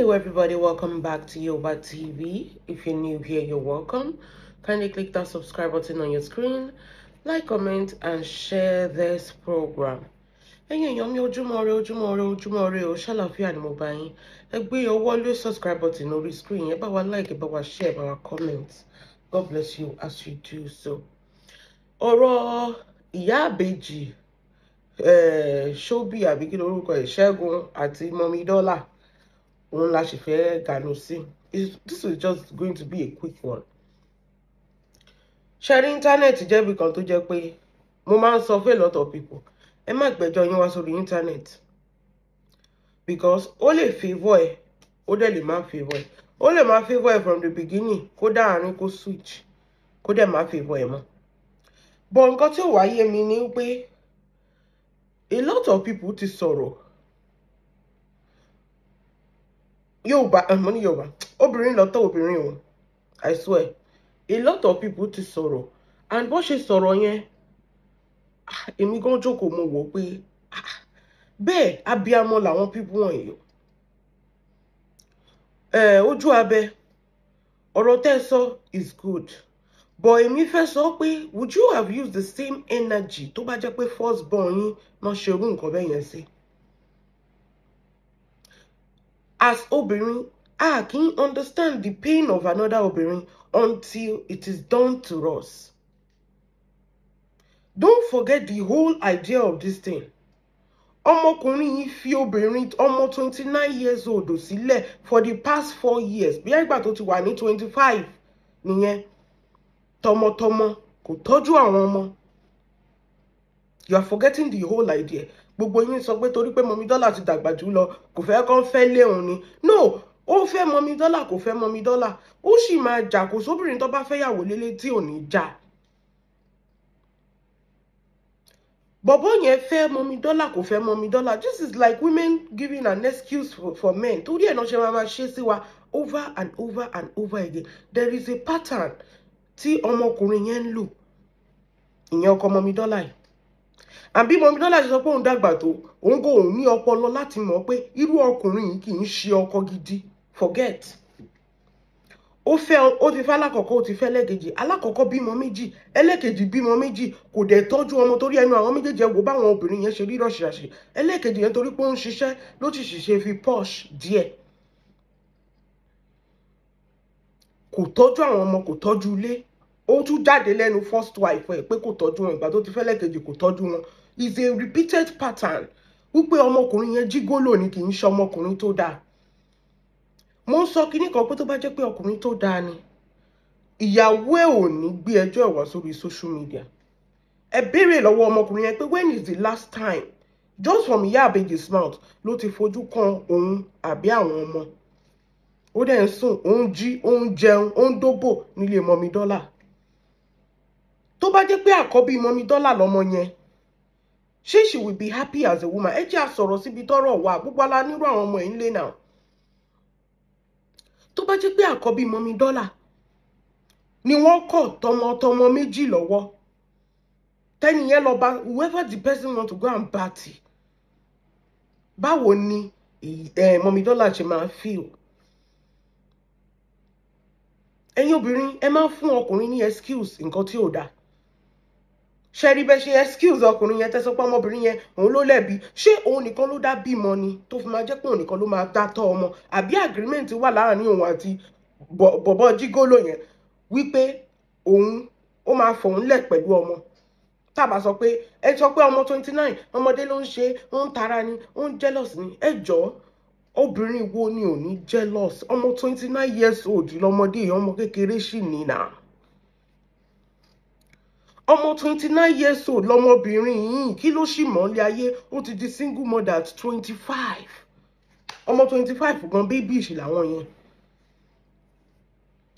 Hello everybody, welcome back to Yooba TV. If you're new here, you're welcome. Kindly click that subscribe button on your screen, like, comment and share this program. Ẹ̀yin èèyàn mi, ojúmọ́ ire, ojúmọ́ ire, ojúmọ́ ire o. Ṣàlàáfíà ni mo bá yín? Ẹ gbé ọwọ́ lé subscribe button orí screen yẹn, bá wa like, bá wa share, bá wa comment. God bless you as you do so. Ọ̀rọ̀ ìyá àbèjì ṣóbì àbí kí lorúkọ ẹ̀, Ṣẹ́gun àti Mummy Dọ́là, òun la sì fẹ́ gànú sí. This is just going to be a quick one. Ṣe rí, internet jẹ́ ibì kan tó jẹ́ pé mo máa ń sọ fún a lot of people, ẹ má gbẹ́jọ́ yín wá sórí internet, because ó lè favour ẹ, ó dẹ̀ lè má favour ẹ. Ó lè má favour ẹ from the beginning, kó dáàrin kó switch, kó dẹ̀ má favour ẹ mọ́. But nǹkan tí ò wá yé mi ni pé a lot of people ti sọ̀rọ̀. Yorùbá, mo ní Yorùbá obìnrin lọ́tọ̀ obìnrin o. I swear, a lot of people ti sọ̀rọ̀, and bó ṣe sọ̀rọ̀ yẹn, èmi gan jókòó, mo wò pé bẹ́ẹ̀ abiyamọ làwọn people wọ̀nyí o. Ojú abẹ ọ̀rọ̀ tẹ́ sọ is good, but èmi fẹ́ sọ pé would you have used the same energy tó bá jẹ́ pé first born yín náà ṣe irú nǹkan bẹ́ẹ̀ yẹn sí? As obìnrin, a kì í understand the pain of another obìnrin until it is done to us. Don't forget the whole idea of this thing. Ọmọkùnrin yìí fi obìnrin ọmọ 29 years old sílẹ̀ for the past 4 years. Bí ìgbà tó ti wà ní 25 nìyẹn, tọmọtọmọ kò tọ́jú àwọn ọmọ. You are forgetting the whole idea. Gbogbo yín sọ pé torí pé Mummy Dọ́là ti dàgbà jù lọ, kò fẹ́ kán fẹ́ lé òun ni. No, ó fẹ́ Mummy Dọ́là, kò fẹ́ Mummy Dọ́là, ó sì máa jà. Kò sóbìnrin tó bá fẹ́ yàwó lélé tí ò ní jà. Bọ̀bọ́ yẹn fẹ́ Mummy Dọ́là, kò fẹ́ Mummy Dọ́là, this is like women giving an excuse for men. Torí ẹ̀ náà ṣe máa ṣe sí wa over and over and over again. There is a pattern tí ọmọkùnrin yẹn ń lò, ìyẹn ọkọ Mummy Dọ́là yìí. Àbí Mummy Dọ́là ṣe sọ pé òun dàgbà tó, òun kò ní ọpọlọ láti mọ̀ pé irú ọkùnrin yìí kì í ṣe ọkọ gidi. Forget. Ó fẹ́, ó ti fẹ́ alákọ̀ọ́kọ́, ó ti fẹ́ ẹlẹ́kejì. Alákọ̀ọ́kọ́ bímọ méjì, ẹlẹ́kejì bímọ méjì, kò dẹ̀ tọ́jú ọmọ torí ẹnu àwọn méjèèjì. Ẹ wò báwọn obìnrin yẹn ṣe rí rọ̀ṣìràṣì. Ẹlẹ́kejì yẹn, torí pé ó ń ṣiṣẹ́ ló ti ṣiṣẹ́ fi posh díẹ̀, kò tọ́jú àwọn ọmọ, kò tọ́jú ilé. Ó tún jáde lẹ́nu first wife ẹ̀ pé kò tọ́jú wọn. Ìgbà tó ti fẹ́ lẹ́kejì, kò tọ́jú wọn. Is a repeated pattern wípé ọmọkùnrin yẹn gigolo ni, kì í ṣe ọmọkùnrin tó dáa. Mo ń sọ kinní kan pé tó bá jẹ́ pé ọkùnrin tó dáa ni, ìyàwó ẹ̀ ò ní gbé ẹjọ́ ẹ̀ wá sórí social media. Ẹ béèrè lọ́wọ́ ọmọkùnrin yẹn pé when is the last time, just from ìyá àbèjì's mouth, ló ti fojú kan òun àbí àwọn ọmọ? Ó dẹ̀ ń sùn, ó ń jí, ó ń jẹun, ó ń dóbò nílé Mummy Dọ́là. Tó bá jẹ́ pé àkọ́bí Mummy Dọ́là lọ́mọ yẹn, ṣé she will be happy as a woman? Ẹ jẹ́ àsọ̀rọ̀ síbi tọ́rọ̀ wà. Gbogbo ala nírú àwọn ọmọ ẹ̀ ń lé náà. Tó bá jẹ́ pé àkọ́bí Mummy Dọ́là ni wọ́n kọ̀ tọmọtọmọ méjì lọ́wọ́, tẹ́ni yẹn lọ bá whoever the person want to go and party, báwo ni Mummy Dọ́là ṣe máa feel? Ẹ̀yin obìnrin, ẹ máa ń fún ọkùnrin ní excuse nǹkan tí ò dáa. Ṣe rí bẹ́ẹ̀ ṣe excuse ọkùnrin yẹn, tẹ́sán pé ọmọbìnrin yẹn òun ló lẹ́bi? Ṣé òun nìkan ló dá bímọ ni tó fi máa jẹ́ pé òun nìkan ló máa dá tọ́ ọmọ? Àbí agreement wà láàrin òun àti bọ̀bọ̀ gigolo yẹn wípé òun ó máa fòun lẹ̀ pẹ̀lú ọmọ? Tábà sọ pé ẹ sọ pé ọmọ 29, ọmọdé ló ń ṣe, ó ń tara ni, ó ń jealous ni. Ẹ jọ̀ọ́, obìnrin wo ni ò ní jealous? Ọmọ 29 years old lọmọdé yìí, ọmọ kékeré sì ní nà. Ọmọ 29 years old lọmọbìnrin yìí, kí ló sì mọ̀ nílé ayé? Ó ti di single mother at 25. Ọmọ 25 gan, baby ìṣì làwọn yẹn.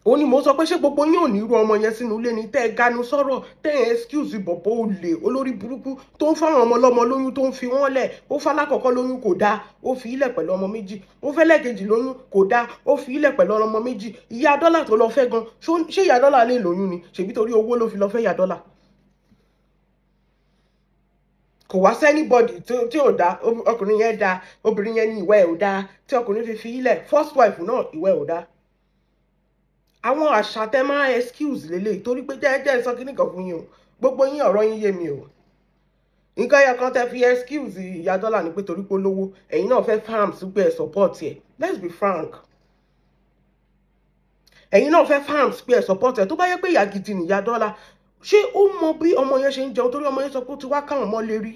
Ó ní mo sọ pé ṣé gbogbo yín ò ní irú ọmọ yẹn sínú ilé ni, tẹ́ ẹ ganu sọ̀rọ̀, tẹ́ ẹ excuse bọ̀bọ̀ olè olórí burúkú tó ń fáwọn ọmọ ọlọ́mọ lóyún, tó ń fi wọ́n lẹ̀? Ó fálákọ̀ọ́kọ́ lóyún, kò dáa, ó fi ilẹ̀ pẹ̀lú ọmọ méjì. Ó fẹ́ lẹ́ẹ̀kejì lóyún, kò dáa, ó fi ilẹ̀ pẹ̀lú ọmọ méjì. Ìyá dọ́là tó lọ fẹ́ gan, ṣé ìyá dọ́là lè lóyún ni? Ṣèbí torí owó ló fi lọ fẹ́ ìyá dọ́là. Kò wá sí anybody tí ò dá. Ọkùnrin yẹn dá, obìnrin yẹn ní ìwà ẹ̀ ò dá tí ọkùnrin fi fi ilẹ̀. First wife náà, ìwà ẹ̀ ò dá. Àwọn àṣà tẹ máa excuse lélẹ̀, torí pé jẹ́jẹ́ sọ kíní kan fún yín o, gbogbo yín, ọ̀rọ̀ yín yé mi o. Nǹkan ẹyọ kan tẹ fi excuse ìyá dọ́là ni pé torí pé olówó, ẹ̀yin náà fẹ́ farms pé ẹ support ẹ̀. Let's be frank, ẹ̀yin náà fẹ́ farms pé ẹ support ẹ̀. Tó bá yẹ pé ìyá gidi ni ìyá dọ́là, ṣé ó mọ bí ọmọ yẹn ṣe ń jẹun? Torí ọmọ yẹn sọ pé ó ti wá káwọn ọmọ lè rí,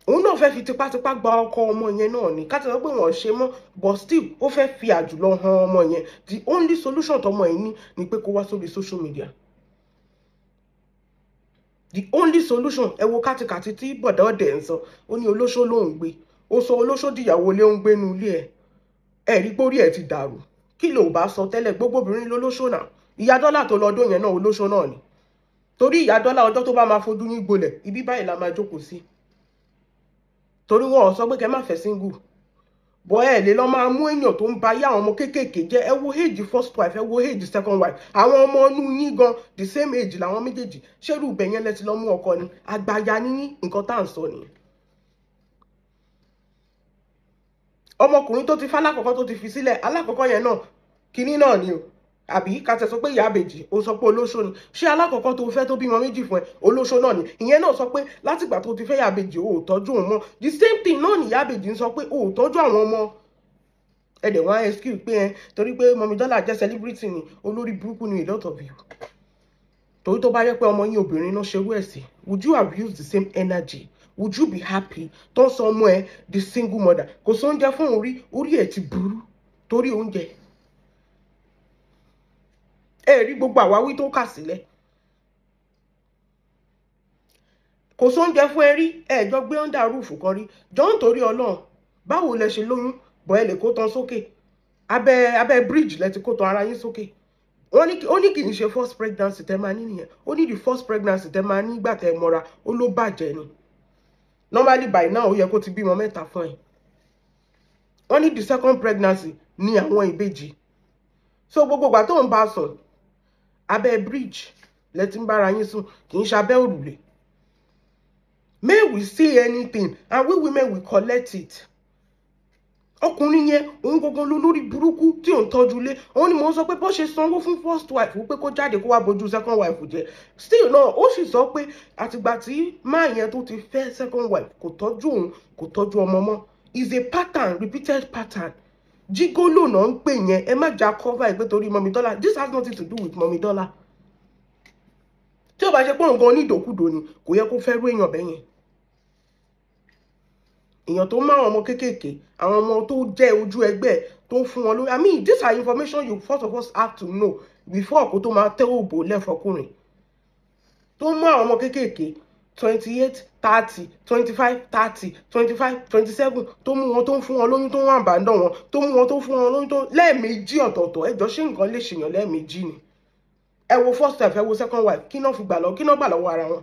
òun náà fẹ́ fi tipátipá gba ọkọ ọmọ yẹn náà ni. Ká ti sọ pé wọ́n ṣe mọ́, but still ó fẹ́ fi àjùlọ hàn ọmọ yẹn. The only solution tọmọ yẹn ní ni pé kó wá sórí social media, the only solution. Ẹ wo kátikàti tí bọ̀dá ọ̀dẹ̀ ń sọ. Ó ní olóṣó ló ń gbé, ó sọ olóṣó dìyàwó ilé, ó ń gbénu ilé ẹ̀. Ẹ̀ rí pórí ẹ̀ ti dàrú. Kí ló bá sọ tẹ́lẹ̀? Gbogbo obìnrin lólóṣó náà. Ìyá dọ́là tó lọ́dún yẹn náà, olóṣó náà ni. Torí ìyá dọ́là, ọjọ́ tó bá máa fojú yín gbolẹ̀, ibi báyìí la máa jókòó sí. Torí wọn ò sọ pé kẹ́ má fẹ́ single bọ́, ẹ lè lọ máa mú èèyàn tó ń ba ayé àwọn ọmọ kéékèèké jẹ́. Ẹ wo age first wife, ẹ wo age second wife. Àwọn ọmọ inú yín gan, the same age làwọn méjèèjì. Ṣérú ibẹ̀ yẹn lẹ ti lọ mú ọkọ ni? Àgbàyà níyín. Nǹkan tá à ń sọ nìyẹn. Ọmọkùnrin tó ti fẹ́ alákọ̀ọ́kọ́, tó ti fi sílẹ̀ alákọ̀ọ́kọ́ yẹn náà, kinní náà ni o. Àbí ká tẹ sọ pé ìyá àbèjì, ó sọ pé olóṣó ni. Ṣé alákọ̀ọ́kọ́ tó fẹ́ tó bímọ méjì fún ẹ, olóṣó náà ni? Ìyẹn náà sọ pé látìgbà tó ti fẹ́ ìyá àbèjì, o ò tọ́jú òun mọ́. The same thing náà ni ìyá àbèjì ń sọ pé o ò tọ́jú àwọn ọmọ. Ẹ̀dẹ̀ wọ́n á excuse pé ẹ torí pé mummy dọ́là jẹ́ celebrity ni. Olórí burúkú ni a lot of you. Torí tó bá yẹ pé ọmọ yín obìnrin náà ṣerú ẹ̀ sí, would you have used the same energy? Would you be happy tó ń sọ ọmọ ẹ the single mother, kò sóúnjẹ fún òun rí? Orí ẹ̀ ti burú torí oúnjẹ. Ẹ rí gbogbo àwáwí tó kà sílẹ̀. Kò sóúnjẹ fún ẹ rí, ẹ jọ gbé under roof kan rí. Jọ ń torí Ọlọ́run, báwo lẹ ṣe lóyún bọ̀? Ẹ lè kó tán sókè, abẹ́ bridge lẹ ti kó tán ara yín sókè. Wọ́n ní ó ní kì í ṣe first pregnancy tẹ́ máa ní nìyẹn. Ó ní the first pregnancy tẹ́ máa ní ìgbà tẹ́ mọ́ra, ó ló bàjẹ́ ni. Normally by now, ó yẹ kó ti bímọ mẹ́ta fún ẹ. Wọ́n ní the second pregnancy ní àwọn ìbejì. So gbogbo ìgbà tó ń bá sùn, abẹ́ bridge lẹ ti ń bára yín sùn, kì í ṣe abẹ́ òrùlé. May we say anything and we women will collect it. Ọkùnrin yẹn, òun gangan ló lórí burúkú tí òun tọ́jú ilé. Òun ni mò ń sọ pé bó ṣe sanwó fún first wife pé kó jáde kó wá bójú second wife jẹ́, still náà ó sì sọ pé àtìgbà tí máa yẹn tó ti fẹ́ second wife, kò tọ́jú òun, kò tọ́jú ọmọ mọ́. Is a pattern, repeated pattern. Gigolo náà ń pè yẹn. Ẹ má jà cover ẹ pé torí mummy dọ́là. This has nothing to do with mummy dọ́là. Tí ó bá ṣe pé òun gan onídòkúdò ni, kò yẹ kó fẹ́ rú èèyàn bẹ́yẹn, èèyàn tó máa àwọn ọmọ kéékèèké, àwọn ọmọ tó jẹ́ ojú ẹgbẹ́ tó ń fún wọn lórí. I mean, these are information you first of all have to know before kó tó máa tẹ́ òbò lẹ́fọkùnrin tó mú àwọn ọmọ kéékèèké 28, 30, 25, 30, 25, 27, tó mú wọn, tó ń fún wọn lóyún, tó ń wà àbádọ́ wọn, tó mú wọn, tó fún wọn lóyún tó lẹ́ẹ̀mejì ọ̀tọ̀ọ̀tọ̀. Ẹjọ́, ṣé nǹkan lè ṣèyàn lẹ́ẹ̀mejì ni? Ẹ wo first wife, ẹ wo second wife, kí náà fi gbà lọ, kí náà gbà lọ́wọ́ ara wọn?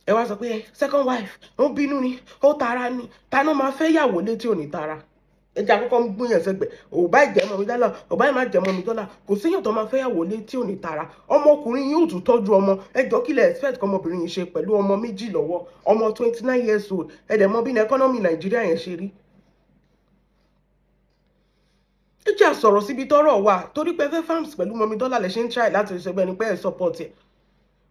Ẹ wá sọ pé second wife, ó bínú ni, ó tara ni. Ta ló máa fẹ́ yàwó létí ò ní tara? Ẹ jẹ́ àkọ́kọ́ ń gbìyànjú sẹ́gbẹ̀. Ò bá ìjẹ́ mummy dọ́là, ò bá ìmá jẹ́ mummy dọ́là, kò séyàn tó máa fẹ́ yàwó létí ò ní tara. Ọmọkùnrin yóò tún tọ́jú ọmọ. Ẹ jọ, kí lẹ expect kọmọbìnrin yìí ṣe pẹ̀lú ọmọ méjì lọ́wọ́, ọmọ 29 years old? Ẹ dẹ̀ mọ̀ bí ní economy Nàìjíríà yẹn ṣe rí. Ẹ jẹ́ àsọ̀rọ̀ síbi tọ́rọ̀ wà. Torí pé fẹ́ farms pẹ̀lú mummy dọ́là lẹ ṣe ń try láti ṣe bẹ́ẹ̀ ni pé ẹ̀ support ẹ̀.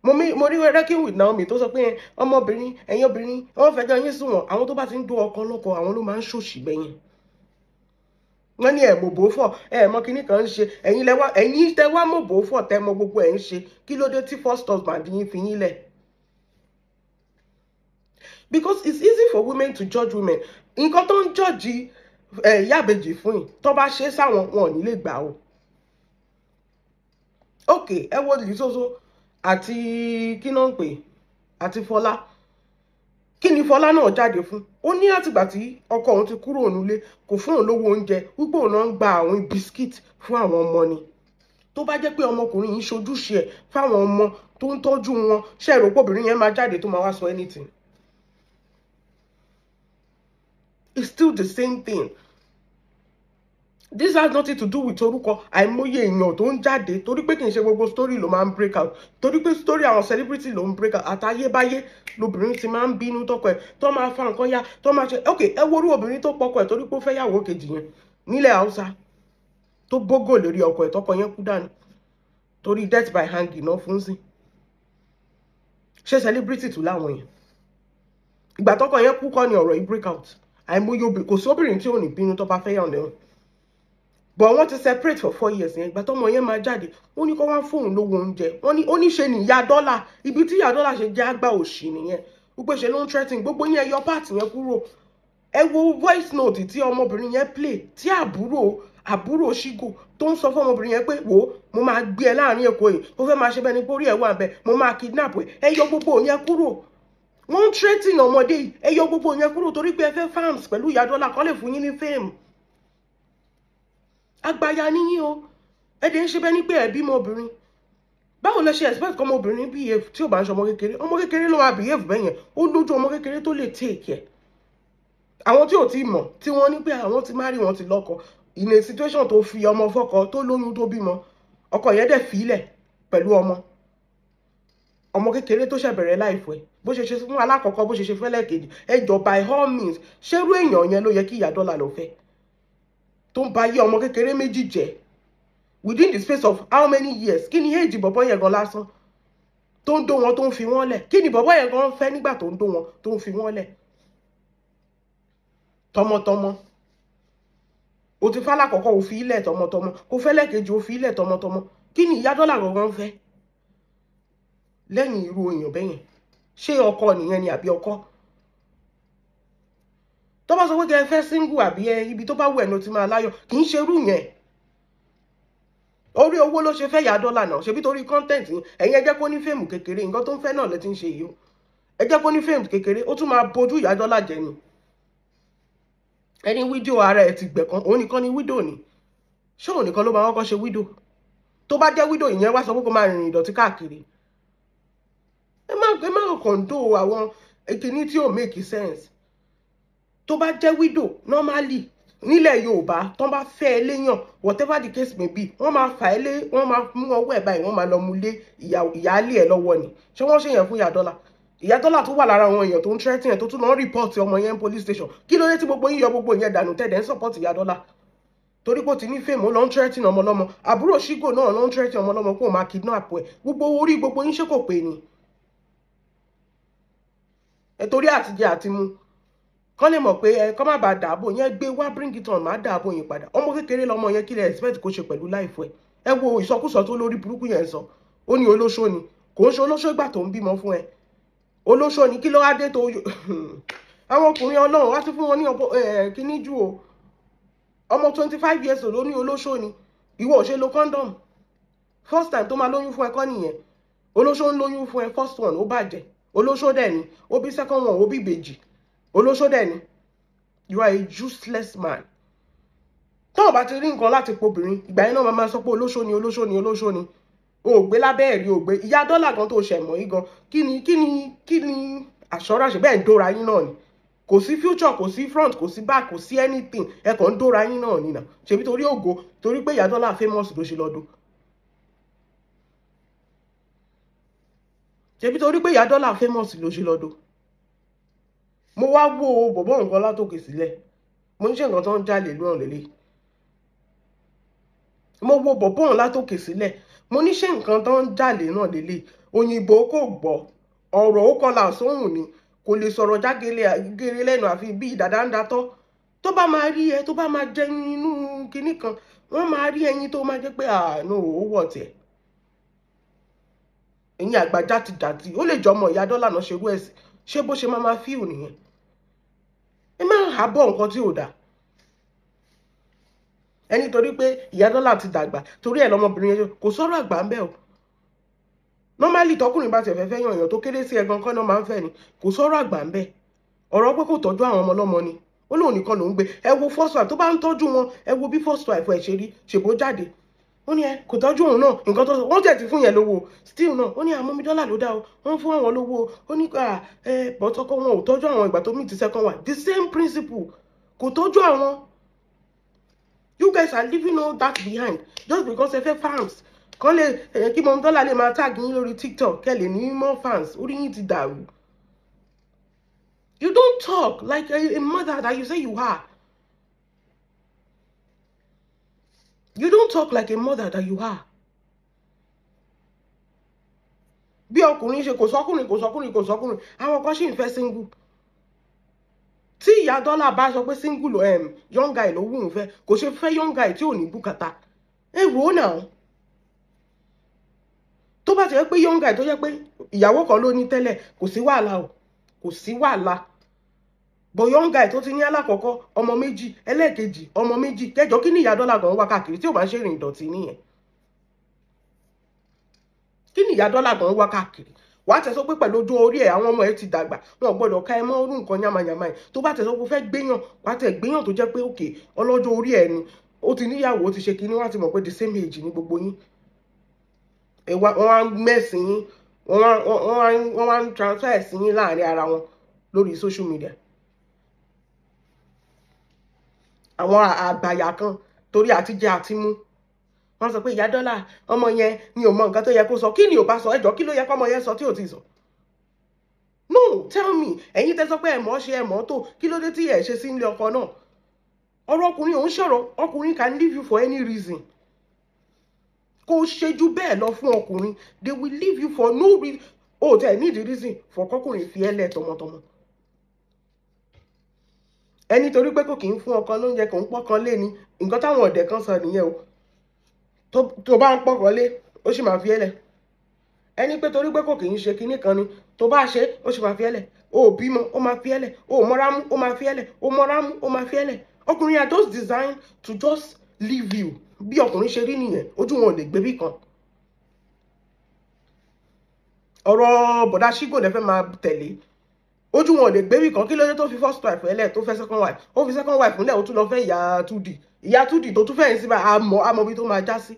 Mo rí Reckoning with Naomi tó sọ pé ọmọbìnrin, ẹ̀yin obìnrin, wọ́n fẹjọ́ yín sùn wọ́n. Àwọn tó bá ti ń dó ọkọ lọ́kọ, àwọn ló máa ń ṣòṣì gbẹ̀yìn. Wọ́n ní ẹ̀ mọ̀bò fọ̀, ẹ̀ mọ kinní kan ń ṣe. Ẹ̀yin lẹ́wà, ẹ̀yin tẹ wá mọ̀bò fọ̀, tẹ mọ gbogbo ẹ̀ ń ṣe. Kí ló dé tí first husband yín fi yín lẹ̀? Because it's easy for women to judge women. Nǹkan tó ń judge ẹ̀ Ìyá fún yìí, tó bá ṣe sáwọn, wọn ò ní lè gbà o. Ok, ẹ wo Lizozo àti kí náà ń pè, àti Fọlá. Kí ni Fọlá náà jáde fún? Ó ní látìgbà tí ọkọ òun ti kúrò nílé, kò fún òun lówó oúnjẹ, wípé òun náà ń gba àwọn biscuit fún àwọn ọmọ ni. Tó bá jẹ́ pé ọmọkùnrin yìí ṣojúṣe ẹ̀ fáwọn ọmọ, tó ń tọ́jú wọn, ṣe èrò pé obìnrin yẹn máa jáde tó máa wá sọ anything? It's still the same thing. This has nothing to do with orúkọ. Àìmọye èèyàn tó ń jáde, torí pé kì í ṣe gbogbo story ló máa ń break out, torí pé story àwọn celebrity ló ń break out. Àtayébáyé lobìnrin ti máa ń bínú tọkọ ẹ̀, tó máa fa nǹkan ya, tó máa ṣe. Ok, ẹ wo orú obìnrin tó pọkọ ẹ̀ torí pé ó fẹ́ yàwó kejì yẹn nílẹ̀ Haúsá, tó bógò lórí ọkọ ẹ̀, tọkọ yẹn kú dànù torí death by hanging náà fún sí. Ṣé celebrity tún láwọn yẹn? Ìgbà tọkọ yẹn kú kọ́ ni ọ̀rọ̀ yìí break out. Àìmọye obìnrin, kò sí obìnrin tí ò ní bínú tó bá fẹ́ yàn lẹ́wọ̀n, but wọ́n ti separate for 4 years yẹn. Ìgbà tọmọ yẹn máa jáde, ó ní kó wá fóun lówó oúnjẹ. Wọ́n ní ó ní ṣe ní ìyá dọ́là. Ibi tí ìyá dọ́là ṣe jẹ́ àgbà òṣì nìyẹn, wípé ṣe ló ń threatening gbogbo yẹn. Yọ part yẹn kúrò. Ẹ wo voice note tí ọmọbìnrin yẹn play, tí àbúrò Ṣígò tó ń sọ fún ọmọbìnrin yẹn pé, wò ó, mo máa gbé ẹ láàrin Èkó yìí, ó fẹ́ máa ṣe bẹ́ẹ̀ ni pé orí ẹ̀ wà bẹ́ẹ̀, mo máa kidnap ẹ. Ẹ yọ gbogbo yẹn kúrò. Wọ́n ń threatening ọmọdé yìí. Ẹ yọ gbogbo yẹn kúrò torí pé ẹ fẹ́ fans pẹ̀lú ìyá dọ́là kọ́ lè fún yín ní fame. Àgbàyà níyìn o. Ẹ dẹ̀ ń ṣe bẹ́ẹ̀ ni pé ẹ bímọ obìnrin. Báwo lẹ ṣe expect kọ́ ọmọbìnrin behave tí ò bá ń ṣe ọmọ kékeré? Ọmọ kékeré ló máa behave bẹ́ẹ̀ yẹn. Ó lójú ọmọ kékeré tó lè take care. Àwọn tí ò tí mọ̀, tí wọ́n ní pé àwọn ti marry, wọn ti lọ́kọ, in a situation tó fi ọmọ fọ́kọ, tó lóyún, tó bímọ, ọkọ yẹn dẹ̀ fílẹ̀ pẹ̀lú ọmọ, ọmọ kékeré tó ṣẹ̀ bẹ̀rẹ̀ láìfọ̀ ẹ̀, bó ṣe ṣe fún alákọ̀ọ́kọ́, bó ṣe ṣe fẹ́lẹ̀ kejì. Ẹ jọ, by all means, ṣerú èèyàn yẹn ló yẹ kí ìyá dọ́là lọ fẹ́, tó ń ba ayé ọmọ kékeré méjì jẹ́ within the space of how many years? Kí ni age bọ̀bọ̀ yẹn gan lásán tó ń dó wọn, tó ń fi wọ́n lẹ̀? Kí ni bọ̀bọ̀ yẹn gan fẹ́ nígbà tó ń dó wọn, tó ń fi wọ́n lẹ̀ tọmọtọmọ? O ti fálà kọ̀kọ́, o fi ilẹ̀ tọmọtọmọ. Kò fẹ́ lẹ́ẹ̀kejì, o fi ilẹ̀ tọmọtọmọ. Kí ni ìyá dọ́là gangan fẹ́ lẹ́yìn irú èèyàn bẹ́yẹn? Ṣé ọkọ nìyẹn ni àbí ọkọ tó bá sọ pé kẹ́ ẹ fẹ́ single, àbí ẹ ibi tó bá wù ẹ́ ní o ti máa láyọ̀? Kì í ṣe irú yẹn. Orí owó ló ṣe fẹ́ yà dọ́là náà. Ṣebí torí content yín. Ẹ̀yin ẹ jẹ́ kó ní fame kékeré. Nǹkan tó ń fẹ́ náà lẹ ti ń ṣe yìí o. Ẹ jẹ́ kó ní fame kékeré, ó tún máa bojú ìyá dọ́là jẹ ni. Ẹni widow ara ẹ̀ ti gbẹ̀kan, òun nìkan ni widow ni? Ṣé òun nìkan ló máa kọ́kọ́ ṣe widow? Tó bá jẹ́ widow, ìyẹn wá sọ pé kó máa rìnrìn ìdọ̀tí káàkiri. Ẹ má kọ̀ǹdó àwọn ìkíní tí ò make sense. Tó bá jẹ́ widow, normally nílẹ̀ Yorùbá, tó bá fẹ́ ẹ léyàn, whatever the case may be, wọ́n máa fà ẹ́ lé, wọ́n máa mú ọwọ́ ẹ̀ báyìí, wọ́n máa lọ mú lé ìyáálé ẹ̀ lọ́wọ́ ni. Ṣé wọ́n ṣe yẹn fún ìyá dọ́là? Ìyá dọ́là tó wà lára àwọn èèyàn tó ń threaten ẹ̀, tó tún lọ ń report ọmọ yẹn police station. Kí ló dé tí gbogbo yín yọ gbogbo yẹn dànù, tẹ̀dẹ̀ ń support ìyá dọ́là torí pé ó ti ní fame? Ó lọ ń threaten ọmọ lọ́mọ. Àbúrò Ṣígò náà lọ ń threaten ọmọ lọ́mọ kó o máa kidnap ẹ̀. Gbogbo orí gbogbo yín, ṣé kò pé ni? Ẹ torí àtijẹ àti mu kọ́ lè mọ̀ pé ẹ kọ́ má bàa dààbò yẹn gbé wá. Bring it on, má dààbò yẹn padà. Ọmọ kékeré lọmọ yẹn. Kí lẹ expect kó ṣe pẹ̀lú life ẹ? Ẹ wo ìsọkúsọ tó lórí burúkú yẹn sọ. Ó ní olóṣó ni. Kò ń ṣe olóṣó ìgbà tó ń bímọ fún ẹ. Olóṣó ni. Kí ló wá dé tó àwọn ọkùnrin Ọlọ́run wá sí fún wọn ní kíní jù o? Ọmọ 25 years old, ó ní olóṣó ni. Ìwọ ò ṣe lo condom. First time tó máa lóyún fún ẹ kọ́ nìyẹn. Olóṣó ń lóyún fún ẹ. First one, ó bàjẹ́, olóṣó dẹ̀ ni. Ó bí second one, ó bí ìbejì, olóṣó dẹ̀ ni. You are a useless man. Tó o bá ti rí nǹkan láti pobìnrin, ìgbà yẹn náà máa sọ pé olóṣó ni, olóṣó ni, olóṣó ni. O ò gbé lábẹ́ ẹ̀rí, o gbé ìyá dọ́là kan tó ṣẹ̀ mọ́ yìí gan. Kí ni assurance? Bẹ́ẹ̀ ń dóra yín náà ni. Kò sí future, kò sí front, kò sí back, kò sí anything. Ẹ kàn ń dóra yín náà nìyà. Ṣebí torí ògo, torí pé ìyá dọ́là famous ló ṣe lọ́dún. Ṣebí torí pé ìyá dọ́là famous ló ṣe lọ́dún. Mo wá wo bọ̀bọ̀ nǹkan látòkè sílẹ̀, mo ń ṣe nǹkan tó ń jalè lóhùn lélẹ̀. Mo wo bọ̀bọ̀ látòkè sílẹ̀, mo ní ṣe nǹkan tó ń jalè náà lélẹ̀. Òyìnbó kò gbọ́ ọ̀rọ̀, ó kọlà sóhùn ni, kò lè sọ̀rọ̀ jágere lẹ́nu, àfi bí dàda ń datọ́. Tó bá máa rí ẹ, tó bá máa jẹ inú kinní kan, wọ́n máa rí ẹyin tó máa jẹ́ pé àánú ó wọ̀ tẹ̀. Ẹ̀yin àgbà játijàti, ó lè jọ ọmọ ìyá dọ́là náà ṣerú ẹ̀sìn. Ṣé bó ṣe máa máa fíò nìyẹn? Ẹ má hábọ̀ nǹkan tí ò dáa. Ẹni torí pé ìyá dọ́là ti dàgbà, torí ẹ̀ lọmọbìnrin yẹn, kò sọ̀rọ̀ àgbà ń bẹ̀ o. Normally, tọkùnrin bá tiẹ̀ fẹ́ fẹ́ yàn, èèyàn tó kéré sí ẹgan kọ́ náà máa ń fẹ́ ni. Kò sọ̀rọ̀ àgbà ń bẹ̀. Ọ̀rọ̀ pé kò tọ́jú àwọn ọmọ ọlọ́mọ ni. Ó lóun nìkan lòún gbé. Ẹ wo first wife tó bá ń tọ́jú wọn. Ẹ wo bí first wife ẹ̀ ṣe rí. Ṣèbó jáde, ó ní ẹ kò tọ́jú òun náà. Nǹkan tó wọ́n tẹ̀ ti fún yẹn lówó still náà, ó ní àmọ́ mi dọ́là ló dá o, wọ́n fún àwọn lówó. Ó ní ẹ bọ́tọ́kọ́ wọn ò tọ́jú àwọn. Ìgbà tó meet second wife, the same principle, kò tọ́jú àwọn. You guys are leaving all that behind just because ẹ fẹ́ fans kan lè kí Mom Dollar lè máa tag yín lórí TikTok kẹ́ lè ní more fans. Orí yín ti dàrú. You don't talk like a mother that you say you are. You don't talk like a mother that you are. Bí ọkùnrin ṣe kò sọkùnrin kò sọkùnrin kò sọkùnrin, àwọn kan ṣì ń fẹ́ single. Tí ìyá Dọ́là bá sọ pé single young guy ló wù ú fẹ́, kò ṣe fẹ́ young guy tí ò ní bùkátà. Ẹ rò ó náà. Tó bá ti jẹ́ pé young guy tó jẹ́ pé ìyàwó kan ló ní tẹ́lẹ̀, kò sí wàhálà o, kò sí wàhálà. But young guy tó ti ní alákọ̀ọ́kọ́ ọmọ méjì, ẹlẹ́ẹ̀kejì ọmọ méjì, kẹjọ kí ni ìyá Dọ́là gan wá káàkiri tí ò bá ń ṣe ìrìn ìdọ̀tí nìyẹn? Kí ni ìyá Dọ́là gan wá káàkiri? Wàá tẹ̀ sọ pé pẹ̀lú ojú orí ẹ̀ àwọn ọmọ ẹ̀ ti dàgbà, wọn ò gbọ́dọ̀ ká ẹ mọ́ orú nǹkan yamayama ẹ̀. Tó bá tẹ̀ sọ pé ó fẹ́ gbéyàn, wàá tẹ̀ gbéyàn tó jẹ́ pé òkè ọlọ́jọ́ orí ẹ̀ ni, ó ti níyàwó, ó ti ṣe kinní, wọ́n á ti mọ̀ pé the same age ni gbogbo yín. Wọ́n wá ń mẹ́sìn yín, wọ́n wá ń transfer ẹ̀sìn yín láàrin ara wọn lórí social media. Àwọn àgbàyà kan torí àtijẹ àti mú, wọ́n sọ pé ìyá Dọ́là ọmọ yẹn ni ò mọ nǹkan tó yẹ kó sọ. Kí ni ò bá sọ? Ẹjọ́ kí ló yẹ kó ọmọ yẹn sọ tí ò ti sọ? No, tell me. Ẹ̀yin tẹ́ sọ pé ẹ mọ̀ ṣe ẹ mọ̀ tó, kí ló dé tí ẹ ṣe sí ilé ọkọ náà? Ọ̀rọ̀ ọkùnrin òun ṣọ̀rọ̀, ọkùnrin can leave you for any reason. Kò ṣe ju bẹ́ẹ̀ lọ fún ọkùnrin, they will leave you for no reason. O tẹ̀ need the reason for kọkùnrin fi ẹ́ lẹ̀ tọmọtọmọ. Ẹni torí pé kò kì í fún ọkọ lóúnjẹ, kò ń pọ́kàn lé ni. Nǹkan táwọn ọ̀dẹ̀ kan sọ nìyẹn o. Tó bá ń pọ́kàn lé, ó sì máa fi ẹ́ lẹ̀. Ẹni pé torí pé kò kì í ṣe kinní kan ni, tó bá ṣe, ó sì máa fi ẹ́ lẹ̀. O ò bímọ, ó máa fi ẹ́ lẹ̀. O ò mọ́ra mú, ó máa fi ẹ́ lẹ̀. O mọ́ra mú, ó máa fi ẹ́ lẹ̀. Ọkùnrin are just designed to just leave you. Bí ọkùnrin ṣe rí nìyẹn, ojú wọn ò lè gbé bí kan. Ọ̀rọ̀ bọ̀dá Ṣígò lẹ fẹ́ máa tẹ̀lé. Ojú wọn ò lè gbé bí kan. Kí ló dé tó fi first wife ẹlẹ́ tó fẹ́ second wife? Ó fi second wife ńlẹ̀, ó tún lọ fẹ́ ìyá 2D. Ìyá 2D tó tún fẹ́ yín síbà, àmọ́ bí tó máa já sí.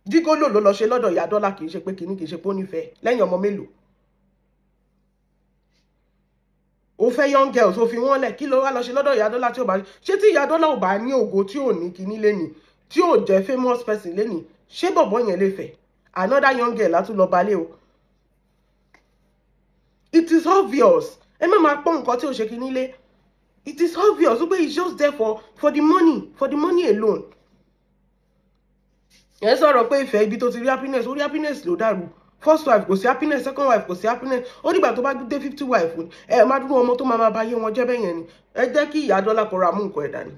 Jígólò ló lọ ṣe lọ́dọ̀ ìyá Dọ́là, kì í ṣe pé kìíní, kì í ṣe pé ó nífẹ̀ẹ́ lẹ́yìn ọmọ mélòó. Ó fẹ́ young girls, ó fi wọ́n lẹ̀. Kí ló wá lọ ṣe lọ́dọ̀ ìyá Dọ́là tí ò bá ṣé? Tí ìyá Dọ́là ò bá ní ògo, tí ò ní kíní lénìí, tí ò jẹ́ famous person lénìí, ṣé bọ̀bọ̀ yẹn lè fẹ́ another young girl látún lọ balẹ̀ o? It is obvious. Ẹ má máa pọ́n nǹkan tí ò ṣe kíní lé. It is obvious wípé he's just there for the money, for the money alone. Ẹ sọ̀rọ̀ pé ìfẹ́, ibi tó ti rí happiness, orí happiness ló dàrú. First wife kò sí happiness, second wife kò sí happiness. Ó dìgbà tó bá dé 50 wife, ẹ má dúró ọmọ tó máa máa bá yé wọn jẹ́ bẹ́yẹn ni. Ẹ jẹ́ kí ìyá Dọ́là kó ra mú nǹkan ẹ̀dá ni.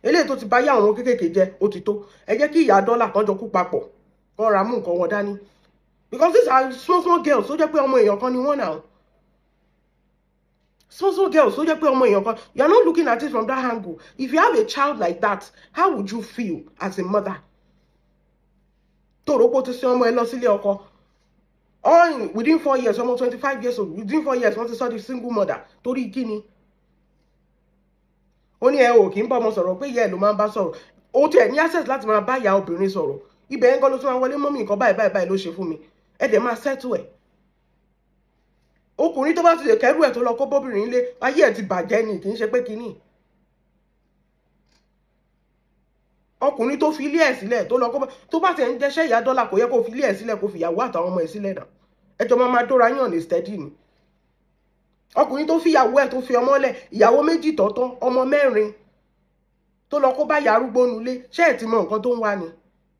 Eléyìí tó ti bá yá àwọn kéékèèké jẹ́ ó ti tó. Ẹ jẹ́ kí ìyá Dọ́là kan jọ kú papọ̀, kó ra mú nǹkan wọn dání, because these are small small girls tó jẹ́ pé ọmọ èèyàn kan ni wọ́n náà. Small small girls tó jẹ́ pé ọmọ èèyàn kan. You are not looking at it from that angle. If you have a child like that, how would you feel as a mother? Tó rò pé ó ti sin ọmọ ẹ lọ sílé ọkọ, all within 4 years, ọmọ 25 years old, within 4 years wọ́n ti sọ di single mother. Torí kíni? Ó ní ẹ ò kì í bá ọmọ sọ̀rọ̀, pé ìyá ẹ̀ ló máa ń bá sọ̀rọ̀. Ó tiẹ̀ ní access láti máa bá ìyá obìnrin sọ̀rọ̀. Ibẹ̀ ń kọ́ ló tún máa wọlé mọ́mì, nǹkan báyìí báyìí báyìí ló ṣe fún mi. Ẹ dẹ̀ máa settle ẹ̀. Ọkùnrin tó bá ti lè kẹ́rù ẹ̀ tó lọ kó bóbìnrin lé, ayé ẹ̀ ti bàjẹ́ ni. Kì í ṣe pé kínní. Ọkùnrin tó fi ilé ẹ̀ sílẹ̀ tó lọ kó tó bá tẹ̀ ń jẹ́ṣẹ́ ìyá Dọ́là, kò yẹ kó fi ilé ẹ̀ sílẹ̀, kó fi ìyàwó àtàwọn ọmọ ẹ̀ sílẹ̀ náà. Ẹjọ́ máa máa dóra yàn ní steady ni. Ọkùnrin tó fi ìyàwó ẹ̀, tó fi ọmọ lẹ̀, ìyàwó méjì tọ̀tọ̀, ọmọ mẹ́rin, tó lọ kó bá ìyá arúgbó nulẹ̀, ṣé ẹ̀ ti mọ nǹkan tó ń wá ni?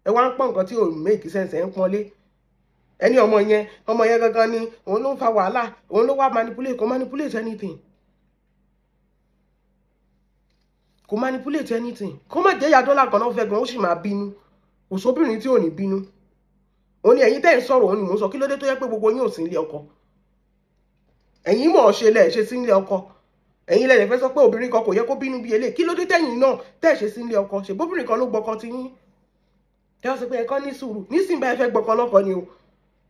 Ẹ wá ń pọ́n nǹkan tí ò make sense, ẹ̀ ń pọ́n lé. Ẹni ọmọ yẹn, ọmọ yẹn gangan ni òun ló ń fa wàhálà, òun ló wá manipulate. Kò manipulate anything, kò manipulate anything. Kó má jẹ́ ìyá Dọ́là kan náà fẹ́ gan, ó sì máa bínú. Kò sóbìnrin tí ò ní bínú. Òun ni ẹ̀yin tẹ́ ń sọ̀rọ̀, òun ni mò ń sọ. Kí ló dé tó yẹ pé gbogbo yín ò sí ilé ọkọ? Ẹ̀yin mọ̀ ọ́ ṣe lẹ̀ ṣe sí ilé ọkọ. Ẹ̀yin lẹ́yìn fẹ́ sọ pé obìnrin kan kò yẹ kó bínú bí eléyìí. Kí ló dé tẹ̀yin náà tẹ́ ṣe sí ilé ọkọ? Ṣe bóbìnrin kan ló gbọ́kọ ti yín? Tẹ́ wọ́n sọ pé ẹ̀kọ́ ní sùúrù nísìnyí bá ẹ fẹ́ gbọ́kọ lọ́kọ ni o.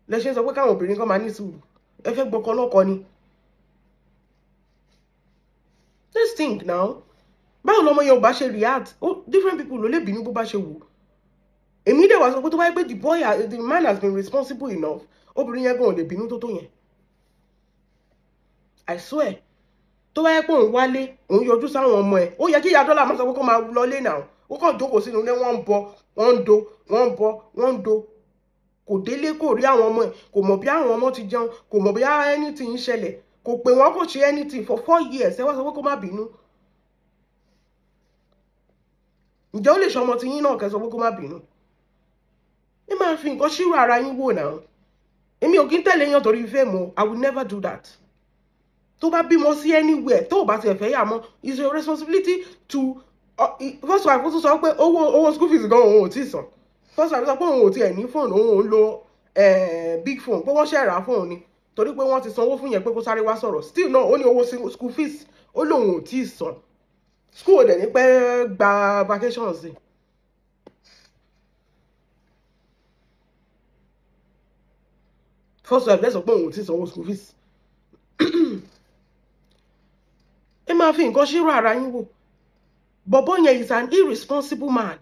Lẹ ṣe ń sọ pé káwọn obìnrin kan máa ní sùúrù. Ẹ fẹ́ gbọ́kọ lọ́kọ ni. Let's think now. Báwo lọmọ yẹn ò bá ṣe react? Oh, different people ló lè bínú bó bá ṣe wù. Èmi dẹ̀ wá sọ pé tó bá yẹ pé the boy, the man has been responsible enough, obìnrin yẹn gan ò lè bínú tó tó yẹn. I swear. Tó bá yẹ pé òun wálé, òun yọjú sáwọn ọmọ ẹ̀, ó yẹ kí ìyá dọ́là máa sọ pé kó máa lọlé náà. Ó kàn jókòó sínú ilé, wọ́n ń bọ, wọ́n ń do, wọ́n ń bọ, wọ́n ń do. Kò délé, kò rí àwọn ọmọ ẹ̀, kò mọ̀ bí àwọn ọmọ ti jẹun, kò mọ̀ bí anything ń ṣẹlẹ̀, kò pè wọ́n, kò ṣe anything for 4 years. Ẹ wá sọ pé kó má bínú. Ǹjẹ́ ó lè ṣọmọ tí yín náà kẹ́ sọ pé kó má bínú? Ẹ máa fi nǹkan ṣírò ara yín wò náà. Èmi ò kí ń tẹ̀lé yàn torí fame o. I will never do that. Tó bá bímọ sí anywhere, tó o bá tiẹ̀ fẹ́ yà mọ́, it's your responsibility to first wife. Ó tún sọ pé owó school fees gan òun ò tí ì san. First wife sọ pé òun ò tiẹ̀ ní fóònù, òun ò ń lo big phone, pé wọ́n ṣẹ̀ rà fóònù ni, torí pé wọ́n ti sanwó fún yẹn pé kó sáré wá sọ̀rọ̀. Still náà, ó ní owó school fees, ó lóun ò tí ì san. School ò dẹ̀ ní pẹ́ gba vacation sí. First wife lẹ́sọ̀ pé òun ò tí ì sanwó school fees. Ẹ máa fi nǹkan ṣírò ara yín wò. Bọ̀bọ́ yẹn is an irresponsible man.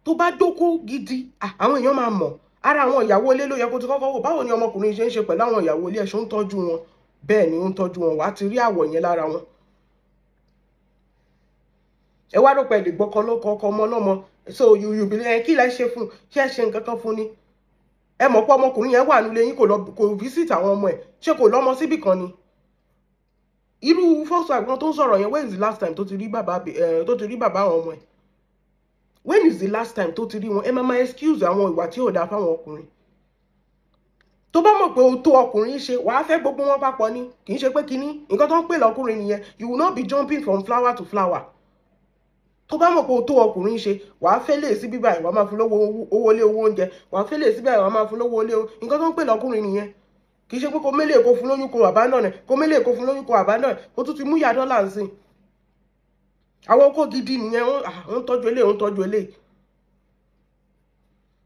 Tó bá dóko gidi, àwọn èèyàn máa mọ̀. Ara àwọn ìyàwó ilé ló yẹ kó ti kọ́kọ́ wò. Báwo ni ọmọkùnrin ṣe ń ṣe pẹ̀lú àwọn ìyàwó ilé ẹ̀? Ṣó ń tọ́jú wọn? Bẹ́ẹ̀ ni, ó ń tọ́jú wọn. Wàá ti rí àwọ̀ yẹn lára wọn. Ẹ wá rò pé ẹ lè gbọ́kọ lọ́kọ ọkọ ọmọ ọlọ́mọ. So you believe ẹ? Kí lẹ ṣe fún? Ṣé ẹ ṣe nǹkan kan fún ni? Ẹ mọ̀ pé ọmọkùnrin yẹn wà nílé yín, kò lọ, kò visit àwọn ọmọ ẹ̀. Ṣé kò lọ́mọ síbì kan ni? Irú first wife kan tó ń sọ̀rọ̀ yẹn, when is the last time tó ti rí bàbá ẹ, tó ti rí bàbá àwọn ọmọ ẹ̀? When is the last time tó ti rí wọn? Ẹ máa máa excuse àwọn ìwà tí ò dáa fáwọn ọkùnrin. Tó bá mọ̀ pé o tó ọkùnrin ṣe, wàá fẹ́ gbogbo wọn papọ̀ ni. Kì í ṣe pé kinní nǹkan tó ń pè lọ́kùnrin nìyẹn. You will not be jumping from flower to flower. Tó bá mọ̀ pé o tó ọkùnrin ṣe, wàá fẹ́ lè sí bíbá ẹ̀, wàá máa fún lówó owó ilé, owó oúnjẹ. Wàá fẹ́ lè sí bíbá ẹ̀, wàá máa fún lówó ilé. Nǹkan tó ń pè lọ́kùnrin nìyẹn. Kì í ṣe pé kò mélèé kó fún lóyún, kó abandon ẹ̀, kó mélèé kó fún lóyún, kó abandon ẹ̀. Ó tún ti mú ìyá dọ́là ń sìn. Àwọn okó gidi nìyẹn. Wọ́n ń tọ́jú eléyìí, wọ́n ń tọ́jú eléyìí.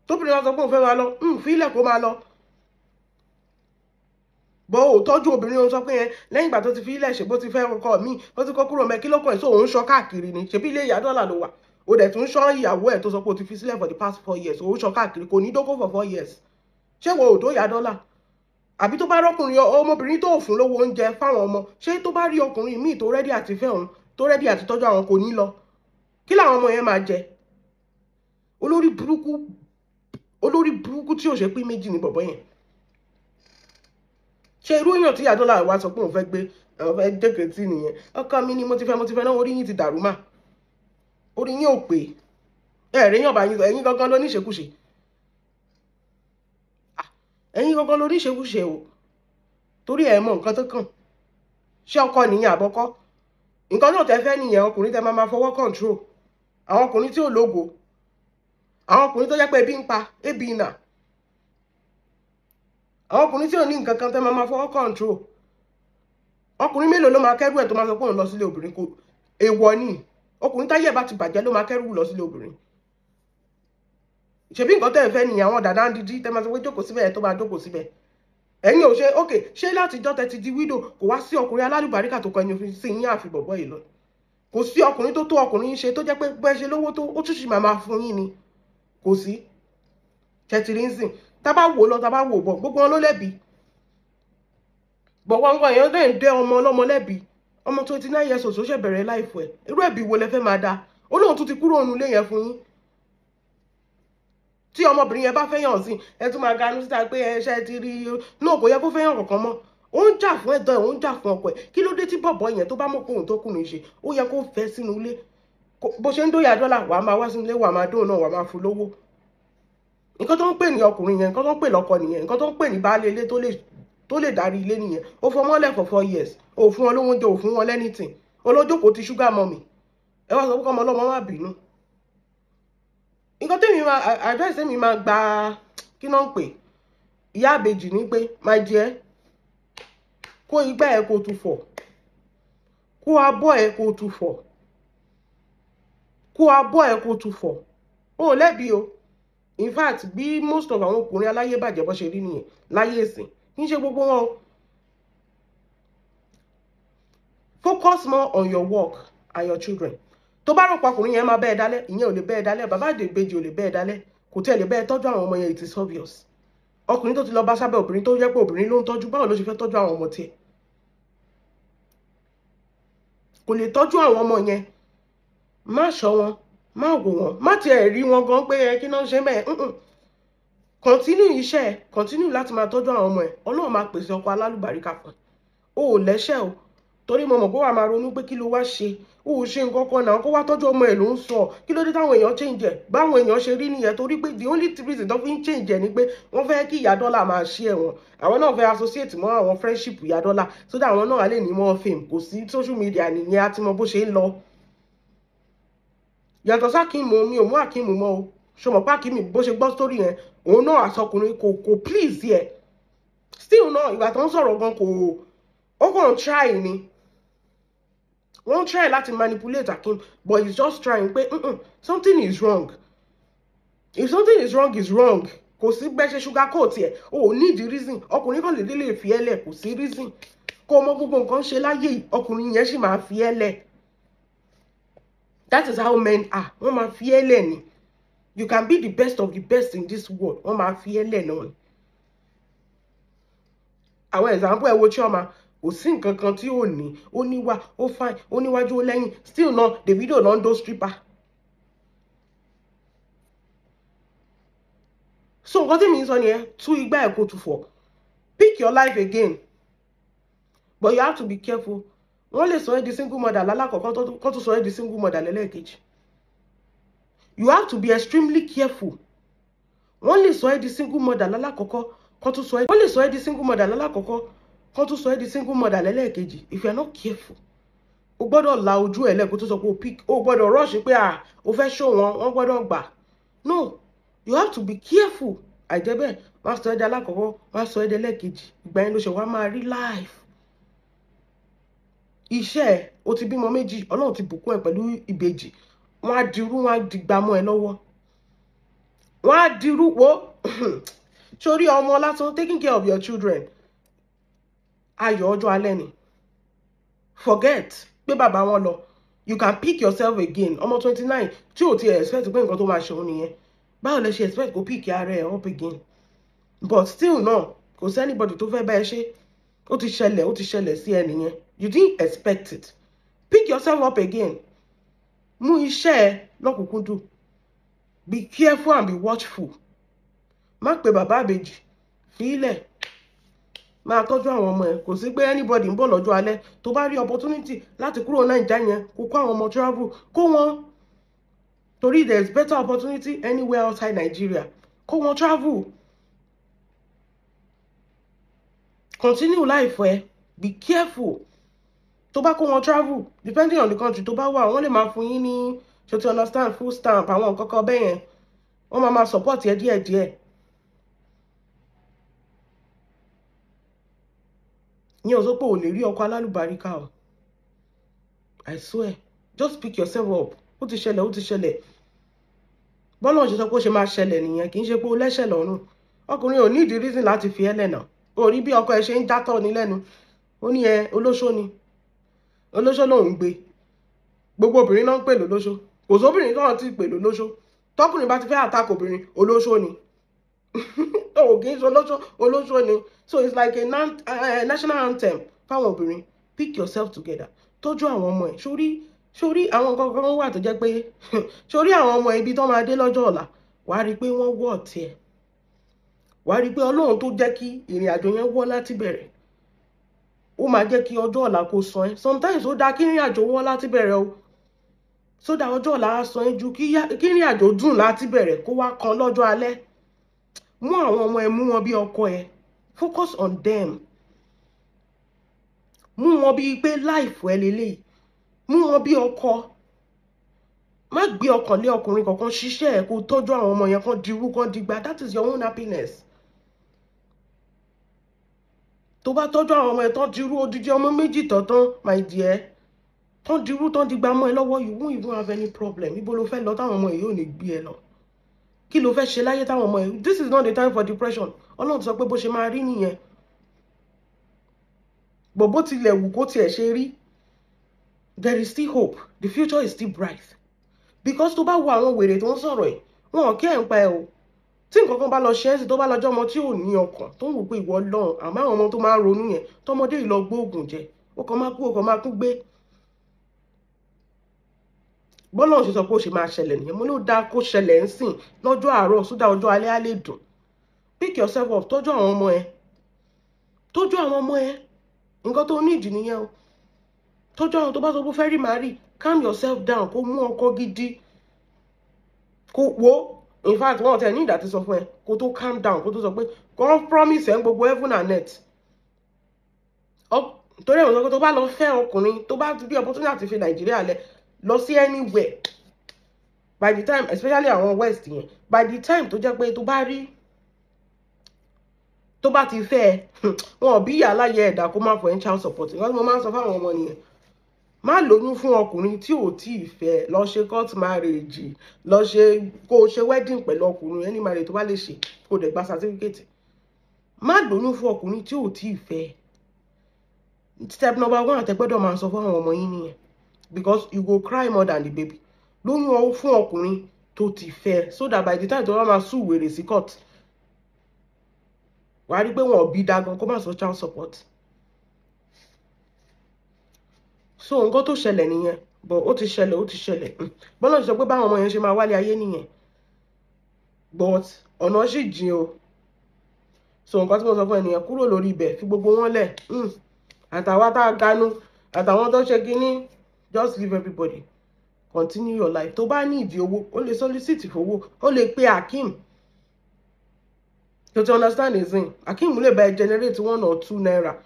Tóbìnrin wa sọ pé òun fẹ́ máa lọ, fílẹ̀ kó máa lọ bọ́. Ò tọ́jú obìnrin. Òun sọ pé yẹn lẹ́yìn ìgbà tó ti fi ilẹ̀ ṣe, bó ti fẹ́ ọkọ mi, ó ti kọ́ kúrò mẹ́. Kí ló kàn ẹ́? So òun ṣọ́ káàkiri ni? Ṣebí ilé ìyá dọ́là ló wà? Ó dẹ̀ tún ṣọ́ ìyàwó ẹ̀ tó sọ pé ó ti fi sílẹ̀ for the past 4 years. Òun ṣọ́ káàkiri, kò ní dókó for 4 years. Ṣé wo ò tó ìyá dọ́là? Àbí tó bá rọ́kùnrin, ọmọbìnrin tó fún lówó oúnjẹ fáwọn ọmọ, ṣé tó bá rí ọkùnrin míì tó ready àti fẹ́ òun, tó ready àti tọ́jú àwọn, kò ní lọ? Kí làwọn ọmọ yẹn máa jẹ? Olórí burúkú, olórí burúkú tí ò ṣe pín méjì ní bọ̀bọ̀ yẹn. Ṣe irú èèyàn tí ìyá dọ́là wa sọ pé òun fẹ́ gbé, òun fẹ́ jẹ́kẹ̀ẹ́ tí nìyẹn? Ọkọ mi ni mo ti fẹ́, mo ti fẹ́ náà. Orí yín ti dàrú mà, orí yín ò pé. Ẹ̀rẹ́ yàn bá yín sọ. Ẹ̀yin gangan ló ní ìṣekúṣe, ẹ̀yin gangan ló ní ìṣekúṣe o, torí ẹ̀ mọ nǹkan tó kàn. Ṣé ọkọ nìyẹn àbọ́kọ́? Nǹkan náà tẹ́ fẹ́ nìyẹn. Ọkùnrin tẹ́ máa máa fọwọ́ control, àwọn ọkùnrin tí ò lógo, àwọn ọkùnrin tó jẹ́ pé ebi ń pa, ebi nà, àwọn ọkùnrin tí ò ní nǹkan kan tẹ́ máa máa fọwọ́ control. Ọkùnrin mélòó ló máa kẹ́rù ẹ̀ tó máa sọ pé òun lọ sílé obìnrin? Kò èèwọ̀ ni. Ọkùnrin táyé ẹ̀ bá ti bàjẹ́ ló máa kẹ́rù lọ sílé obìnrin. Ṣebí nǹkan tẹ́ ẹ̀ fẹ́ nìyẹn? Àwọn dàda ń dídí tẹ́ máa sọ pé jókòó síbẹ̀, tó máa jókòó síbẹ̀. Ẹ̀yin ò ṣe ok. Ṣé láti jọ́ tẹ́ ti di widow, kò wá sí ọkùnrin alálùbáríkà tó kọ ẹni òfin sí yín àfi bọ̀bọ̀ yìí lọ? Kò sí ọkùnrin tó tó ọkùnrin ṣe, tó jẹ́ pé bẹ́ẹ̀ ṣe lówó tó, ó tún ṣì máa máa fún yín ni? Kò sí ṣètìlínsìn. Tá bá wò lọ, tá bá wò bọ̀, gbogbo wọn ló lẹ́bi. Bọ̀ wọ́n wọ́n èèyàn dẹ̀ ń dẹ́ ọmọ ọlọ́mọ lẹ́bi. Ọmọ 29 years old tó ṣẹ̀ bẹ̀rẹ̀ life ẹ̀, irú ẹ̀bi wo lẹ fẹ́ máa dá? Ó lóun tún ti kúrò nínú ilé yẹn fún yín. Tí ọmọbìnrin yẹn bá fẹ́yàn sí, ẹ tún máa ganú síta pé ẹ ṣe ti rí i náà. Kò yẹ kó fẹ́yàn kankan mọ́. Ó ń jà fún ẹ̀tọ́ ẹ̀, ó ń jà fún ọkọ ẹ̀. Kí ló dé tí bọ̀bọ̀ yẹn, tó bá mọ̀ pé òun tó kùnrin ṣe, ó yẹ kó fẹ́ sínú ilé? Bó ṣe ń dóyà dọ́là, wàá máa wá sínú ilé, wàá máa dóun náà, wàá máa fún lówó. Nǹkan tó ń pè ní ọkùnrin yẹn, nǹkan tó ń pè lọ́kọ nìyẹn, nǹkan tó ń pè ní baálé ilé tó lè darí ilé nìyẹn. Ó fọmọ́lẹ̀ for 4 years, ó fún wọn lówó oúnjẹ, ó fún wọn anything. Olójókòó ti sugar mummy. Ẹ wá sọ pé kọ́mọ ọlọ́mọ má bínú. Nǹkan tẹ́mi máa advice, tẹ́mi máa gba, kí náà ń pè ìyá àbèjì ní pé, my dear, kó igbá ẹ kó tún fọ̀, kó abọ́ ẹ kó tún fọ̀, kó abọ́ ẹ kó tún fọ̀. Ó lẹ́bi o. In fact, bí most of àwọn ọkùnrin aláyé bàjẹ́ bọ́ ṣe rí nìyẹn láyé ìsìn. Kì í ṣe gbogbo wọn o. Focus more on your work and your children. Tó bá rò pé ọkùnrin yẹn máa bẹ́ẹ̀ dálẹ̀, ìyẹn ò lè bẹ́ẹ̀ dálẹ̀. Bàbá àdègbèjì ò lè bẹ́ẹ̀ dálẹ̀, kò tí ẹ̀ lè bẹ́ẹ̀ tọ́jú àwọn ọmọ yẹn. It is obvious. Ọkùnrin tó ti lọ bá sábẹ́ obìnrin, tó jẹ́ pé obìnrin ló ń tọ́jú, báwo ló ṣe fẹ́ tọ́jú àwọn ọmọ tiẹ̀? Kò lè tọ́jú àwọn ọmọ yẹn. Má ṣọ́ wọn, má wò wọn, má tiẹ̀ rí wọn gan pé ẹ kí náà ń ṣe bẹ́ẹ̀. Continue iṣẹ́ ẹ, continue láti máa tọ́jú àwọn ọmọ ẹ. Ọlọ́run máa pèsè ọkọ alálùbáríkà fún ẹ. O ò lẹ́ṣẹ̀ o, torí mo mọ̀ pé wàá máa ronú pé kí ló wá ṣe. O ò ṣe nǹkan kan náà, kó wá tọ́jú ọmọ ẹ ló ń sọ. Kí ló dé táwọn èèyàn change ẹ̀? Báwọn èèyàn ṣe rí nìyẹn, torí pé the only reason tó fi ń change ẹ̀ ni pé wọ́n fẹ́ kí Ìyá Dọ́là máa ṣe ẹ̀wọ̀n. Àwọn náà fẹ́ associate mọ́ àwọn friendship Ìyá Dọ́là, so that àwọn náà á lè ní more fame. Kò sí social media nìyẹn, á ti mọ bó ṣe ń lọ. Yàtọ̀ sákìmù, mi ò mú Àkìmù mọ́ o. Ṣo mọ̀ pé Àkìmù bó ṣe gbọ́ story yẹn, òun náà àsọkùnrin kò please yẹ. Still náà, ìgbà tó ń sọ̀rọ̀ gan kò, ó kàn ń try ni. Wọ́n try láti manipulate Akeem, but he's just trying pé something is wrong. If something is wrong, is wrong. Kò sí bẹ́ẹ̀ ṣe sugar coat ẹ̀, o ò need the reason. Ọkùnrin kan lè délé fi ẹ́ lẹ̀, kò sí reason. Kó o mọ gbogbo nǹkan ṣe láyé yìí, ọkùnrin yẹn sì máa fi ẹ́ lẹ̀. That is how men are. Wọ́n máa fi ẹ́ lẹ̀ ni. You can be the best of the best in this world, wọ́n máa fi ẹ́ lẹ̀ náà ni. Àwọn example, ẹ wo Chioma, kò sí nǹkan kan tí ò ní. Ó níwà, ó fine, ó níwájú, ó lẹ́yìn. Still náà, Davido ló ń dó stripper. So nǹkan tí mi ń sọ nìyẹn, tú igbá ẹ̀ kó tu fọ̀. Pick your life again, but you have to be careful. Wọ́n lè sọ ẹ́ di single mother lálákọ̀ọ́kọ́, kó tó sọ ẹ́ di single mother lẹ́lẹ́kejì. You have to be extremely careful. Wọ́n lè sọ ẹ́ di single mother lálákọ̀ọ́kọ́, kó tó sọ ẹ́, wọ́n lè sọ ẹ́ di single mother lálákọ̀ọ́kọ́, kó tó sọ ẹ́ di single mother lẹ́lẹ́kejì, if you are not careful. O gbọ́dọ̀ la ojú ẹ̀ lẹ́kọ̀ọ́ tó sọ pé o pick. O gbọ́dọ̀ rush pé ah, o fẹ́ show wọn, wọ́n gbọ́dọ̀ gbà. No, you have to be careful. Àìjẹ́ bẹ́ẹ̀, wọ́n á sọ ẹ́ di alákọ̀ọ́kọ́, wọ́n á sọ ẹ́ di ẹlẹ́kejì. Ìgbà yẹn ló ṣe wá máa rí life. Iṣẹ́ ẹ̀, o ti bímọ méjì, Ọlọ́run ti bùkún ẹ pẹ̀lú ìbejì. Wọ́n á dirú, wọ́n á dìgbà mọ́ ẹ lọ́wọ́. Wọ́n á dirú wo sórí ọmọ lásán. Taking care of your children, ayọ̀ ọjọ́ alẹ́ ni. Forget pé bàbá wọn lọ, you can pick yourself again. Ọmọ 29 tí ò ti expect pé nǹkan tó máa ṣe òun nìyẹn, báwo lẹ ṣe expect kó pick ara ẹ up again? But still náà, kò sí anybody tó fẹ́ bá ẹ ṣe. Ó ti ṣẹlẹ̀, ó ti ṣẹlẹ̀ sí ẹ nìyẹn. You didn't expect it. Pick yourself up again. Mú iṣẹ́ ẹ lọ́kùnkúndùn. Be careful and be watchful. Má pe bàbá àbèjì, fi ilẹ̀, máa tọ́jú àwọn ọmọ ẹ. Kò sí pé anybody ń bọ̀ lọ́jọ́ alẹ́. Tó bá rí opportunity láti kúrò Naija yẹn, kó kó àwọn ọmọ travel, kó wọn, torí there is better opportunity anywhere outside Nigeria. Kó wọn travel, continue life ẹ. Be careful. Tó bá kó wọn travel, depending on the country tó bá wà, wọ́n lè máa fún yín ní, ṣe ti understand, food stamp, àwọn nǹkan kan bẹ́ẹ̀ yẹn. Wọ́n máa support ẹ díẹ̀díẹ̀. Ìyẹn ò sọ pé ò lè rí ọkọ alálùbáríkà o. I swear, just pick yourself up. Ó ti ṣẹlẹ̀, ó ti ṣẹlẹ̀. Bọ́lá ṣe sọ pé ó ṣe máa ṣẹlẹ̀ nìyẹn. Kì í ṣe pé ó lẹ́ṣẹ̀ lọ́rùn. Ọkùnrin ò ní ìdí reason láti fi ẹ́ lẹ̀nà. Ó rí bí ọkọ ẹ ṣe ń játọ̀ ní lẹ́nu. Ó ní ẹ olóṣó ni, olóṣó lòún gbé. Gbogbo obìnrin náà ń pè lólóṣó. Kò sóbìnrin náà ti pè lólóṣó. Tọkùnrin bá ti fẹ́ àtakò obìnrin, olóṣó ni. Ó kì í ṣe olóṣó, olóṣó ni. So it's like a national anthem fáwọn obìnrin. Pick yourself together, tọ́jú àwọn ọmọ ẹ̀. Sórí àwọn nǹkan kan wà tó jẹ́ pé, sórí àwọn ọmọ ibi tó máa dé lọ́jọ́ ọ̀la, wàá rí i pé wọ́n wọ̀ tiẹ̀. Wàá rí i pé Ọlọ́run tó jẹ́ kí ìrìn àjò yẹn wọ́ láti bẹ̀rẹ̀, ó máa jẹ́ kí ọjọ́ ọ̀la kó san ẹ́. Sometimes ó dáa kí ìrìn àjò wọ́ láti bẹ̀rẹ̀ o, so that ọjọ́ ọ̀la á san ẹ́, ju kí ìrìn àjò dùn láti bẹ̀rẹ̀ kó wá kan lọ́jọ́ alẹ́. Mú àwọn ọmọ ẹ, mú wọn bí ọkọ ẹ. Focus on them. Mú wọn bíi pé life ẹ lélẹ́yìí. Mú wọn bí ọkọ. Má gbé ọkàn lé ọkùnrin kankan. Ṣiṣẹ́ ẹ̀, kó tọ́jú àwọn ọmọ yẹn, kan dirú, kan digba. That is your own happiness. Tó bá tọ́jú àwọn ọmọ ẹ̀ tán, dirú, odidi ọmọ méjì tọ̀tán, my dear, tán dirú, tán digba mọ́ ẹ lọ́wọ́, you won't even have any problem. Ibo ló fẹ́ lọ táwọn ọmọ yìí ò ní gbé ẹ lọ? Kí ló fẹ́ ṣe láyé táwọn ọmọ yìí? This is not the time for depression. Ọlọ́run sọ pé bó ṣe máa rí nìyẹn bò. Bó tilẹ̀ wù kó tiẹ̀ ṣe rí, there is still hope. The future is still bright, because tó bá wo àwọn wèrè tó ń sọ̀rọ̀ ẹ̀, wọn ò kí ẹ̀ ń pa ẹ o. Tí nǹkan kan bá lọ ṣe é sí, tó bá lọ́jọ́ ọmọ tí ò ní ọkàn tó ń wò pé ìwọ lọ́hùn, àmọ́ àwọn ọmọ tó máa ń ronú yẹn, tọmọdé yìí lọ gbóògùn jẹ, ó kàn máa kú, ó kàn máa kú gbé. Bọ́lá ṣe sọ pé ó ṣe máa ṣẹlẹ̀ nìyẹn. Mo ní ó dáa kó ṣẹlẹ̀ ń sìn lọ́jọ́ àárọ̀ sódà ọjọ́ alẹ́ á lè dùn. Pick yourself up, tọ́jú àwọn ọmọ ẹ, tọ́jú àwọn ọmọ ẹ. Nǹkan tó ní ìdí nìyẹn o. Tọ́jú àwọn tó bá sọ pé ó fẹ́ rí màá rí. Calm yourself down, kó mú ọkọ gidi, kó wo. In fact, wọn tẹ ní ìdá tí sọ fún ẹ kó tó calm down, kó tó sọ pé kó promise ẹ ń gbogbo heaven and earth. Torí ẹ̀wọ̀n sọ pé tó bá lọ fẹ́ ọkùnrin, tó bá bí opportunity àti fi Nàìjíríà lẹ lọ sí anywhere, by the time, especially àwọn west yẹn, by the time tó jẹ́ pé tó bá rí, tó bá ti fẹ́ ẹ, wọn ò bí ìyá aláyẹ ẹ̀dá kó má fọ ẹ́ child support. Nǹkan tí mo máa ń sọ fáwọn ọmọ nìyẹn: má lóyún fún ọkùnrin tí ò tí ì fẹ́. Lọ ṣe court marriage, lọ ṣe, kó o ṣe wedding pẹ̀lú ọkùnrin, any marriage tó bá lè ṣe, kó o dẹ̀ gba certificate. Má lóyún fún ọkùnrin tí ò tí ì fẹ́. Step number one àtẹ̀gbọ́dọ̀ máa sọ fún àwọn ọmọ yín nìyẹn, because you go cry more than the baby. Lóyún fún ọkùnrin tó ti fẹ́, so that by the time tó bá máa sue wèrè sí court, wàá rí pé wọn ò bí dagan kó má sọ child support. So nǹkan tó ṣẹlẹ̀ nìyẹn, but ó ti ṣẹlẹ̀, ó ti ṣẹlẹ̀. Bọ́lá sọ pé báwọn ọmọ yẹn ṣe máa wálé ayé nìyẹn, but ọ̀nà sì jìn o. So nǹkan tí mo sọ fún ẹnìyẹn, kúrò lórí ibẹ̀, fi gbogbo wọn lẹ̀, àtàwọn tá a ganu, àtàwọn tó ṣe kínní, just leave everybody, continue your life. Tó bá ní ìdí owó, ó lè solicit fowó, ó lè pe Akeem to understand his thing. Akeem lè bá ẹ generate 1 or 2 naira,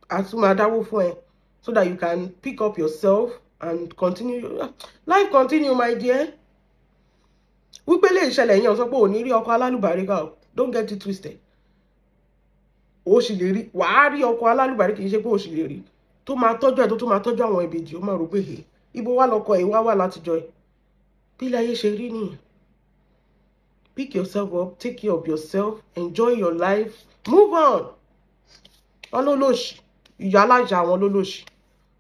àtúmọ̀ adáwó fún ẹ, so that you can pick up yourself and continue life. Continue, my dear. Wípé lè ṣẹlẹ̀ yẹn, sọ pé ò ní rí ọkọ alálùbáríkà o. Don't get it twisted. O sì lè rí, wàá rí ọkọ alálùbáríkà. Kì í ṣe pé o sì lè rí tó máa tọ́jú ẹ̀, tó máa tọ́jú àwọn ìbejì. Ó máa rò pé ibo wà lọkọ ẹ̀ wá wà látijọ́ ẹ̀. Bí ilé ayé ṣe rí nìyẹn. Pick yourself up, take care of yourself, enjoy your life, move on. Wọn ló lòṣì, ìyá alájà àwọn ló lòṣì.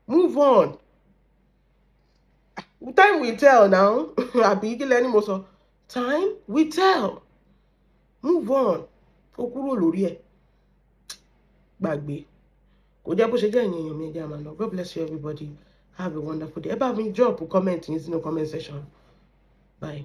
Move on, time will tell now. Àbí kí lẹ́ni mo sọ? Time will tell. Move on, ó kúrò lórí ẹ̀, gbàgbé. Kò jẹ́ bó ṣe jẹ́. Ìyẹn èèyàn mi, ẹjẹ́ àmà lọ. God bless you, everybody. Have a wonderful day. Ẹ bá mi drop comment yín sínú comment section. Bye.